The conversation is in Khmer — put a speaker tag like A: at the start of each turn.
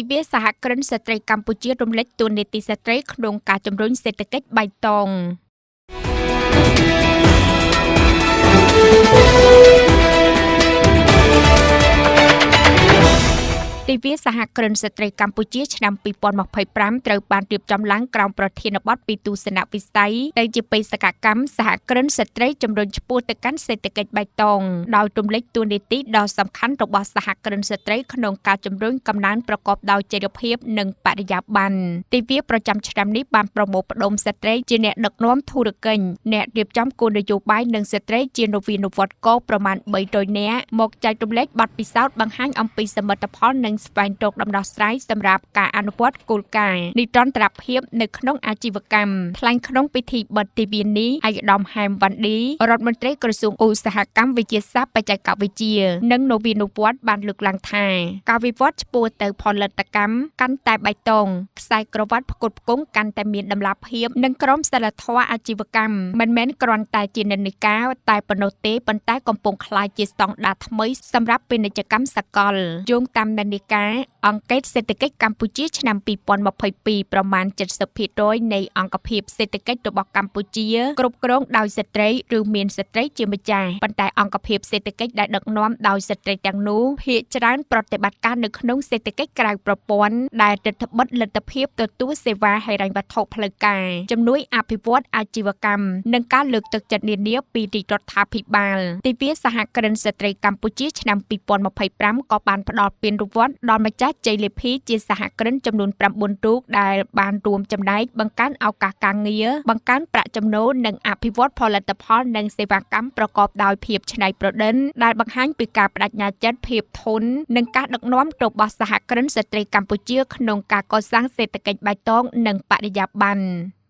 A: វាសហគ្រិនស្ត្រីកម្ពុជារំលេចតួនាទីស្ត្រីក្នុងការជំរុញសេដ្ឋកិច្ចបៃតងទិវាសហគ្រិនស្ត្រីកម្ពុជាឆ្នាំ2025ត្រូវបានរៀបចំឡើងក្រោមប្រធានបទពីទស្សនវិស័យទៅជាបេសកកម្មសហគ្រិនស្ត្រីជំរុញឆ្ពោះទៅកាន់សេដ្ឋកិច្ចបៃតងដោយរំលេចតួនាទីដ៏សំខាន់របស់សហគ្រិនស្ត្រីក្នុងការជំរុញកំណើនប្រកបដោយចីរភាពនិងបរិយាបន្នទិវាប្រចាំឆ្នាំនេះបានប្រមូលផ្ដុំស្ត្រីជាអ្នកដឹកនាំធុរកិច្ចអ្នករៀបចំគោលនយោបាយនិងស្ត្រីជានវានុវត្តន៍កប្រមាណ300នាក់មកចែករំលែកបទពិសោធន៍បង្ហាញអំពីសមិទ្ធផលនិងស្វែងរកដំណោះស្រាយសម្រាប់ការអនុវត្តគោលការណ៍និរន្តរភាពនៅក្នុងអាជីវកម្មថ្លែងក្នុងពិធីបិទទិវានេះឯកឧត្តមហែមវ៉ាន់ឌីរដ្ឋមន្ត្រីក្រសួងឧស្សាហកម្មវិទ្យាសាស្ត្របច្ចេកវិទ្យានិងនវានុវត្តន៍បានលើកឡើងថាការវិវត្តឆ្ពោះទៅផលិតកម្មកាន់តែបៃតងខ្សែក្រវ៉ាត់ផ្គត់ផ្គង់កាន់តែមានតម្លាភាពនិងក្រមសីលធម៌អាជីវកម្មមិនមែនគ្រាន់តែជានិន្នាការតែប៉ុណ្ណោះទេប៉ុន្តែកំពុងក្លាយជាស្តង់ដារថ្មីសម្រាប់ពាណិជ្ជកម្មសកលយោងតាមនិន្នាការអង្កេតសេដ្ឋកិច្ចកម្ពុជាឆ្នាំ2022ប្រមាណ70%នៃអង្គភាពសេដ្ឋកិច្ចរបស់កម្ពុជាគ្រប់គ្រងដោយស្ត្រីឬមានស្ត្រីជាម្ចាស់ប៉ុន្តែអង្គភាពសេដ្ឋកិច្ចដែលដឹកនាំដោយស្ត្រីទាំងនោះភាគច្រើនប្រតិបត្តិការនៅក្នុងសេដ្ឋកិច្ចក្រៅប្រព័ន្ធដែលរដ្ឋបិទលទ្ធភាពទទួលសេវាហិរញ្ញវត្ថុផ្លូវការជំនួយអភិវឌ្ឍអាជីវកម្មនិងការលើកទឹកចិត្តនានាពីរាជរដ្ឋាភិបាលទិវាសហគ្រិនស្ត្រីកម្ពុជាឆ្នាំ2025ក៏បានផ្ដល់ពានរង្វាន់ដល់ម្ចាស់ជ័យលាភីជាសហគ្រិនចំនួន9រូបដែលបានរួមចំណែកបង្កើនឱកាសការងារបង្កើនប្រាក់ចំណូលនិងអភិវឌ្ឍផលិតផលនិងសេវាកម្មប្រកបដោយភាពច្នៃប្រឌិតដែលបង្ហាញពីការប្តេជ្ញាចិត្តភាពធន់និងការដឹកនាំរបស់សហគ្រិនស្ត្រីកម្ពុជាក្នុងការកសាងសេដ្ឋកិច្ចបៃតងនិងបរិយាបន្ន។